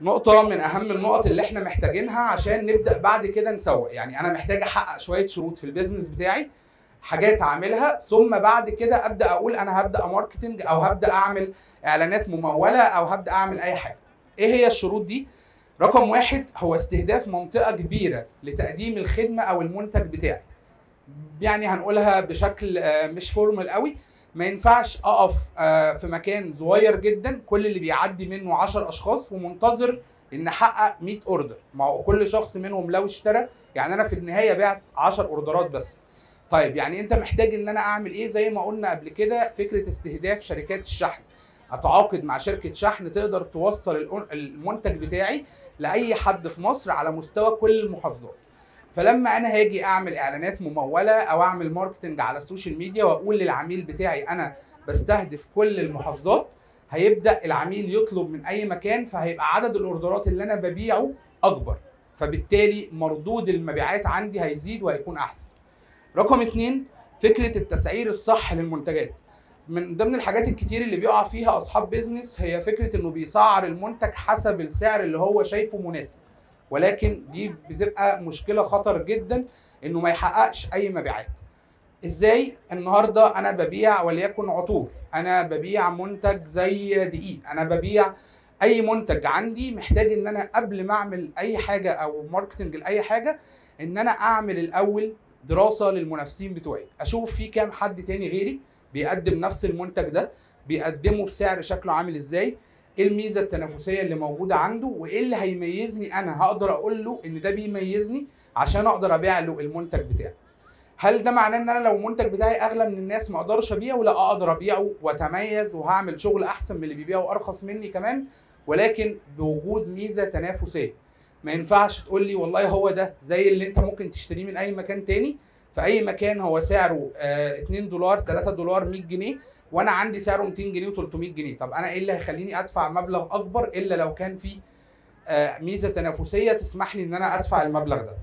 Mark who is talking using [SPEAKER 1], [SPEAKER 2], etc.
[SPEAKER 1] نقطة من أهم النقط اللي احنا محتاجينها عشان نبدأ بعد كده نسوق، يعني أنا محتاج أحقق شوية شروط في ال business بتاعي، حاجات أعملها، ثم بعد كده أبدأ أقول أنا هبدأ marketing أو هبدأ أعمل إعلانات ممولة أو هبدأ أعمل أي حاجة. إيه هي الشروط دي؟ رقم واحد هو استهداف منطقة كبيرة لتقديم الخدمة أو المنتج بتاعي. يعني هنقولها بشكل مش formal قوي، ما ينفعش اقف في مكان صغير جدا كل اللي بيعدي منه 10 اشخاص ومنتظر ان احقق 100 order، ما هو كل شخص منهم لو اشترى، يعني انا في النهاية بعت 10 order ات بس. طيب يعني انت محتاج ان انا اعمل ايه؟ زي ما قلنا قبل كده فكرة استهداف شركات الشحن، اتعاقد مع شركة شحن تقدر توصل المنتج بتاعي لاي حد في مصر على مستوى كل المحافظات. فلما انا هاجي اعمل اعلانات مموله او اعمل marketing على ال social media واقول للعميل بتاعي انا بستهدف كل المحافظات، هيبدا العميل يطلب من اي مكان، فهيبقى عدد ال order ات اللي انا ببيعه اكبر، فبالتالي مردود المبيعات عندي هيزيد وهيكون احسن. رقم 2 فكرة التسعير الصح للمنتجات. من ضمن الحاجات الكتير اللي بيقع فيها اصحاب business هي فكرة انه بيسعر المنتج حسب السعر اللي هو شايفه مناسب، ولكن دي بتبقى مشكلة خطر جدا انه ما يحققش اي مبيعات. ازاي؟ النهارده انا ببيع وليكن عطور، انا ببيع منتج زي دقيق، انا ببيع اي منتج عندي، محتاج ان انا قبل ما اعمل اي حاجة او marketing لاي حاجة ان انا اعمل الاول دراسة للمنافسين بتوعي، اشوف في كام حد تاني غيري بيقدم نفس المنتج ده، بيقدمه بسعر شكله عامل ازاي، ايه الميزة التنافسية اللي موجودة عنده، وايه اللي هيميزني انا، هقدر اقول له ان ده بيميزني عشان اقدر ابيع له المنتج بتاعي. هل ده معناه ان انا لو المنتج بتاعي اغلى من الناس ما اقدرش ابيعه؟ لا، اقدر ابيعه واتميز وهعمل شغل احسن من اللي بيبيعه ارخص مني كمان، ولكن بوجود ميزة تنافسية. ما ينفعش تقول لي والله هو ده زي اللي انت ممكن تشتريه من اي مكان تاني، في اي مكان هو سعره 2 دولار 3 دولار 100 جنيه، وانا عندي سعره 200 جنيه و300 جنيه. طب انا ايه اللي هيخليني ادفع مبلغ اكبر الا لو كان في ميزة تنافسية تسمح لي ان انا ادفع المبلغ ده؟